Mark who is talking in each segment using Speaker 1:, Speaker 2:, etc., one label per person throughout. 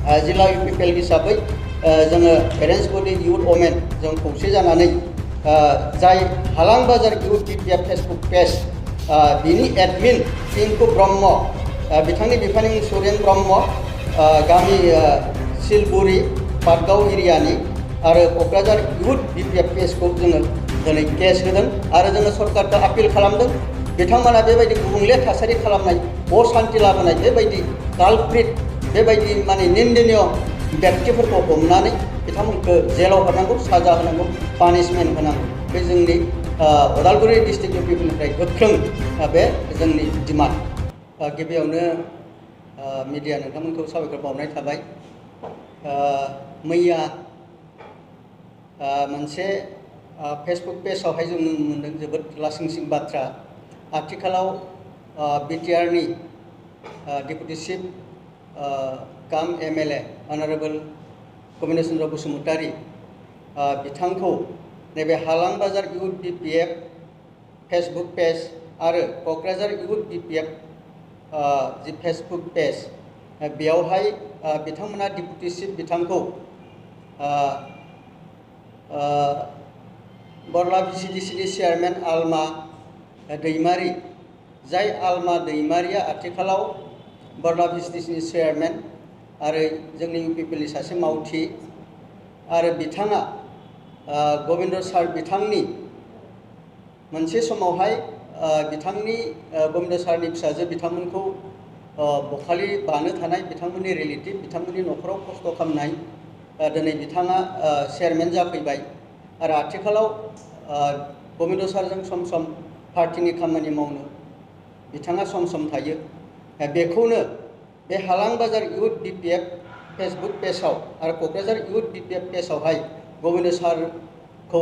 Speaker 1: जिल्ला UPPL हिसाबै जोङो पेरेन्ट्स बडि इउथ वमेन जों खौसे जानानै जाय हालां बाजार इउथ BPF फेसबुक पेज बिनि एडमिन पिंकु ब्रह्म बिथांनि बिफानि मुं सुरेन ब्रह्म गामि सिलबुरि पाटगाव एरियानि आरो क'क्राझार इउथ BPF पेजखौ जोङो दिनै केस होदों आरो जोङो सरकारखौ आपिल खालामदों बिथांमोना बेबायदि गुबुंले थासारि खालामनाय अशान्ति लाबोनाय बेबायदि कालप्रिट बेबायदि माने निन्दनीय व्यक्तिफोरखौ हमनानै बिथांमोनखौ जेलाव हरनांगौ साजा होनांगौ पानिशमेन्ट होनांगौ बे जोंनि उदालगुरि डिस्ट्रिक्ट UPPनिफ्राय गोख्रों बे जोंनि डिमान्ड गिबियावनो मिडिया नोंथांमोनखौ साबायखर बावनाय थाबाय मैया मोनसे फेसबुक पेजावहाय जों नुनो मोन्दों जोबोद लासिंसिं बाथ्रा आथिखालाव BTRनि डेपुटि चिफ काम MLA अनारेबल गबिन्द चन्द्र बसुमतारी बिथांखौ नैबे हालां बाजार इउथ BPF फेसबुक पेज आरो क'क्राझार इउथ BPF जि फेसबुक पेज बेयावहाय बिथांमोना डेपुटि चिफ बिथांखौ बरला VCDCनि चेयारमेन आलमा दैमारि जाय आलमा दैमारिया आथिखालाव बरला VCDCनि चेयारमेन आरो जोंनि UPPLनि सासे मावथि आरो बिथाङा गबिन्द सार बिथांनि मोनसे समावहाय बिथांनि गबिन्द सारनि फिसाजो बिथांमोनखौ बखालि बानो थानाय बिथांमोननि रिलेटिभ बिथांमोननि न'खराव खस्थ' खालामनाय दिनै बिथाङा चेयारमेन जाफैबाय आरो आथिखालाव गबिन्द सारजों सम सम पार्टिनि खामानि मावनो बिथाङा सम सम थायो बेखौनो बे हालां बाजार इउथ BPF फेसबुक पेजाव आरो क'क्राझार इउथ BPF पेजावहाय गबिन्द सारखौ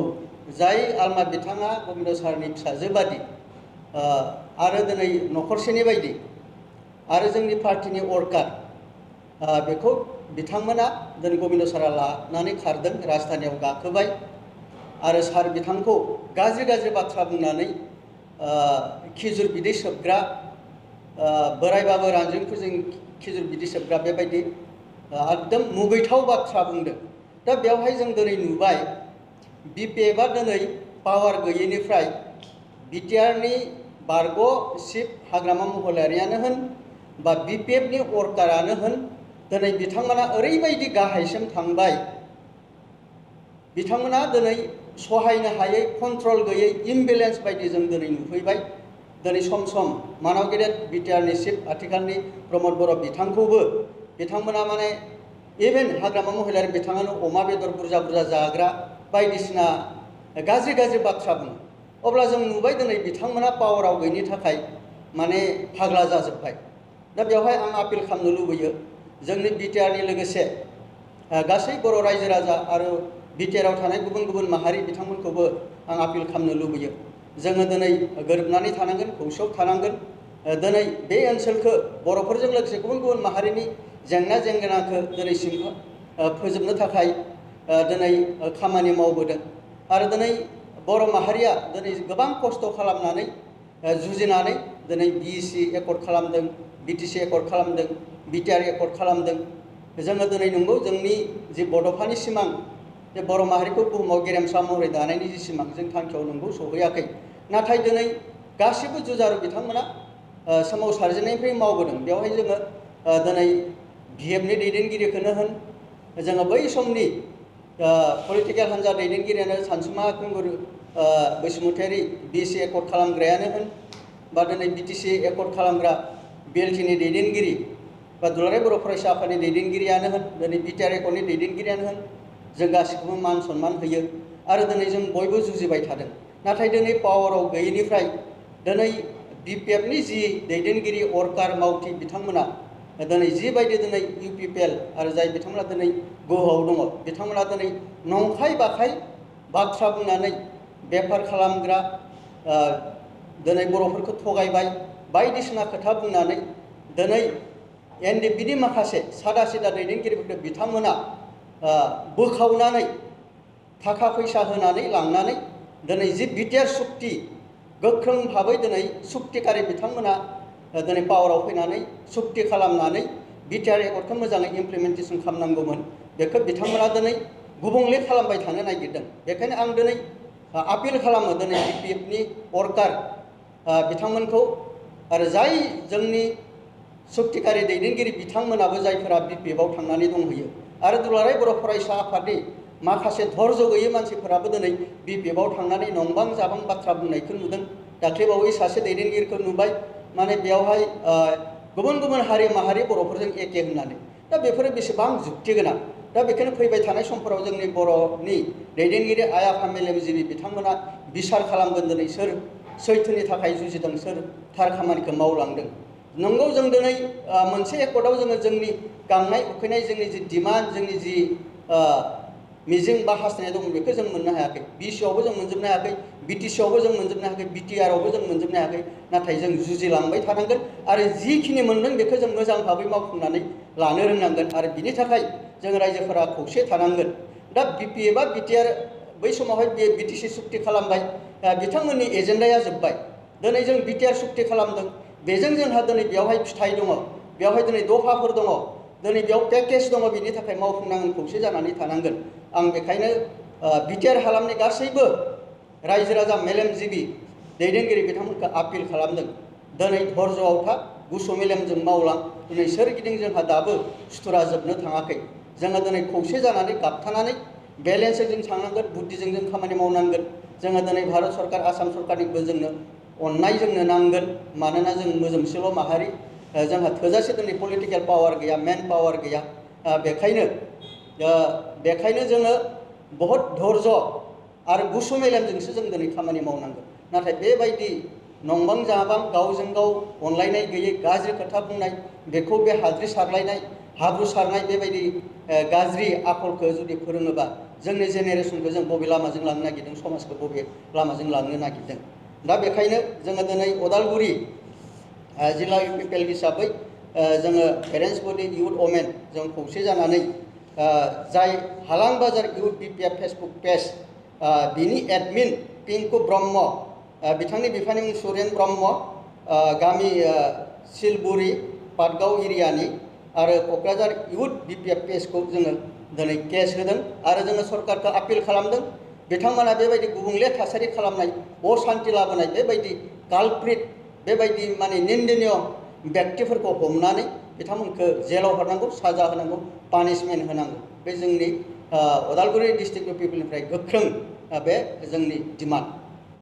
Speaker 1: जाय आलमा बिथाङा गबिन्द सारनि फिसाजो बादि आरो दिनै न'खरसेनि बायदि आरो जोंनि पार्टिनि वर्कार बेखौ बिथांमोना दिनै गबिन्द सारा लानानै खारदों राजधानियाव गाखोबाय आरो सार बिथांखौ गाज्रि गाज्रि बाथ्रा बुंनानै खिजुर बिदै सोबग्रा बोरायबाबो रांजोंफोरजों खिजुर बिदै सोबग्रा बेबायदि एकदम मुगैथाव बाथ्रा बुंदों दा बेवहाय जों दिनै नुबाय BPFआ दिनै पावार गैयैनिफ्राय BTRनि बारग' चिफ हाग्रामा महिलारियानो होन बा BPFनि वर्कारानो होन दिनै बिथांमोना ओरैबायदि गाहायसिम थांबाय बिथांमोना दिनै सहायनो हायै कन्ट्रल गैयै इमबेलेन्स बायदि जों दिनै नुफैबाय दिनै सम सम मानाव गेदेर BTRनि चिफ आथिखालनि प्रमद बर' बिथांखौबो बिथांमोना माने इभेन हाग्रामा महिलारि बिथाङानो अमा बेदर बुरजा बुरजा जाग्रा बायदिसिना गाज्रि गाज्रि बाथ्रा बुङो अब्ला जों नुबाय दिनै बिथांमोना पावाराव गैयिनि थाखाय माने फाग्ला जाजोब्बाय दा बेवहाय आं आपिल खालामनो लुबैयो जोंनि BTRनि लोगोसे गासै बर' रायजो राजा आरो BTRआव थानाय गुबुन गुबुन माहारि बिथांमोनखौबो आं आपिल खालामनो लुबैयो जोङो दिनै गोरोबनानै थानांगोन खौसेयाव थानांगोन दिनै बे ओनसोलखौ बर'फोरजों लोगोसे गुबुन गुबुन माहारिनि जेंना जेंगोनाखौ दिनैसिम फोजोबनो थाखाय दिनै खामानि मावबोदों आरो दिनै बर' माहारिया दिनै गोबां खस्थ' खालामनानै जुजिनानै दिनै BEC एकर्ड खालामदों BTC एकर्ड खालामदों BTR एकर्ड खालामदों जोङो दिनै नंगौ जोंनि जि बड'फानि सिमां जे बर' माहारिखौ बुहुमाव गेरेमसा महरै दानायनि जि सिमां जों थांखियाव नंगौ सहैयाखै नाथाय दिनै गासिबो जुजारु बिथांमोना सोमावसारजेननायनिफ्राय मावबोदों बेवहाय जोङो दिनै BFनि दैदेनगिरिखौनो होन जोङो बै समनि पलिटिकेल हान्जा दैदेनगिरियानो सानसुमा खुंगुर बसुमतारी BEC एकर्ड खालामग्रायानो होन बा दिनै BTC एकर्ड खालामग्रा BLTनि दैदेनगिरि बा दुलाराय बर' फरायसा आफादनि दैदेनगिरियानो होन दिनै BTR एकर्डनि दैदेनगिरियानो होन जों गासिखौबो मान सन्मान होयो आरो दिनै जों बयबो जुजिबाय थादों नाथाय दिनै पावाराव गैयैनिफ्राय दिनै BPFनि जि दैदेनगिरि वर्कार मावथि बिथांमोना दिनै जिबायदि दिनै UPPL आरो जाय बिथांमोना दिनै गोहोआव दङ बिथांमोना दिनै नंखाय बाखाय बाथ्रा बुंनानै बेफार खालामग्रा दिनै बर'फोरखौ थगायबाय बायदिसिना खोथा बुंनानै दिनै NDPनि माखासे सादा सिदा दैदेनगिरिफोरखौ बिथांमोना बोखावनानै थाखा फैसा होनानै लांनानै दिनै जि BTR सुक्ति गोख्रों भाबै दिनै सुक्तिकारि बिथांमोना दिनै पावाराव फैनानै सुक्ति खालामनानै बिटिआर एकर्डखौ मोजाङै इमप्लिमेन्टेसन खालामनांगौमोन बेखौ बिथांमोना दिनै गुबुंले खालामबाय थानो नागिरदों। बेखायनो आं दिनै आपिल खालामो दिनै बिपिएफनि वर्कार बिथांमोनखौ आरो जाय जोंनि सक्तिकारि दैदेनगिरि बिथांमोनाबो जायफोरा बिपिएफआव थांनानै दंहैयो आरो दुलाराय बर' फरायसा आफादनि माखासे धर्ज गैयै मानसिफोराबो दिनै बिपिएफआव थांनानै नंबां जाबां बाथ्रा बुंनायखौ नुदों। दाख्लैबावै सासे दैदेनगिरिखौ नुबाय माने बेयावहाय गुबुन गुबुन हारि माहारि बर'फोरजों एखे होननानै। दा बेफोरो बेसेबां जुक्ति गोनां। दा बेखायनो फैबाय थानाय समफोराव जोंनि बर'नि दैदेनगिरि आइ आफा मेलेमजिबि बिथांमोना बिसार खालामगोन दिनै सोर सैथोनि थाखाय जुजिदों सोर थार खामानिखौ मावलांदों। नंगौ जों दिनै मोनसे एकर्डआव जोङो जोंनि गांनाय उखैनाय जोंनि जि डिमान्ड जोंनि जि मिजिं बा हास्थायनाय दं बेखौ जों मोननो हायाखै। बिसिआवबो जों मोनजोबनो हायाखै, बिटिसिआवबो जों मोनजोबनो हायाखै, बिटिआरआवबो जों मोनजोबनो हायाखै। नाथाय जों जुजिलांबाय थानांगोन आरो जिखिनि मोनदों बेखौ जों मोजां भाबै मावफुंनानै लानो रोंनांगोन आरो बिनि थाखाय जों रायजोफोरा खौसे थानांगोन। दा बिपिएफआ बिटिआर बै समावहाय बिटिसि सुक्ति खालामबाय बिथांमोननि एजेन्डाया जोब्बाय। दिनै जों बिटिआर सुक्ति खालामदों बेजों जोंहा दिनै बेयावहाय फिथाइ दङ, बेयावहाय दिनै दफाफोर दङ, दिनै बेयाव पेकेज दङ, बिनि थाखाय मावफुंनांगोन खौसे जानानै थानांगोन। आं बेखायनो बिटिआर हालामनि गासैबो रायजो राजा मेलेमजिबि दैदेनगिरि बिथांमोनखौ आपिल खालामदों दिनै धर्जआव था, गुसु मेलेमजों मावलां। दिनै सोरगिदिं जोंहा दाबो सुथुरा जोबनो थाङाखै। जोङो दिनै खौसे जानानै गाबथानानै बेलेन्सै जों थांनांगोन, बुद्धिजों जों खामानि मावनांगोन। जोङो दिनै भारत सरकार आसाम सरकारनिबो जोंनो अननाय जोंनो नांगोन। मानोना जों मोजोमसेल' माहारि, जोंहा थोजासे दिनै पलिटिकेल पावार गैया, मेन पावार गैया। बेखायनो जोङो बहुत धर्ज आरो गुसु मेलेमजोंसो जों दिनै खामानि मावनांगोन। नाथाय बेबायदि नंबां जाबां गावजों गाव अनलायनाय गैयै गाज्रि खोथा बुंनाय, बेखौ बे हाद्रि सारलायनाय हाब्रु सारनाय बेबायदि गाज्रि आखलखौ जुदि फोरोङोबा जोंनि जेनेरेसनखौ जों बबे लामाजों लांनो नागिरदों, समाजखौ बबे लामाजों लांनो नागिरदों। दा बेखायनो जोङो दिनै उदालगुरि जिल्ला इउपिपिएल हिसाबै जोङो पेरेन्टस बडि इउथ अमेन जों खौसे जानानै जाय हालां बाजार इउथ बिपिएफ फेसबुक पेज बिनि एडमिन पिंकु ब्रह्म, बिथांनि बिफानि मुं सुरेन ब्रह्म, गामि सिलबुरि पाटगाव एरियानि, आरो क'क्राझार इउथ बिपिएफ पेजखौ जोङो दिनै केस होदों आरो जोङो सरकारखौ आपिल खालामदों बिथांमोना बेबायदि गुबुंले थासारि खालामनाय, असान्ति लाबोनाय बेबायदि कालप्रिट बेबायदि माने निन्दनीय व्यक्तिफोरखौ हमनानै बिथांमोनखौ जेलाव हरनांगौ, साजा होनांगौ, पानिशमेन्ट होनांगौ। बे जोंनि उदालगुरि डिस्ट्रिक्ट इउपिपिएलनिफ्राय गोख्रों बे जोंनि डिमान्ड।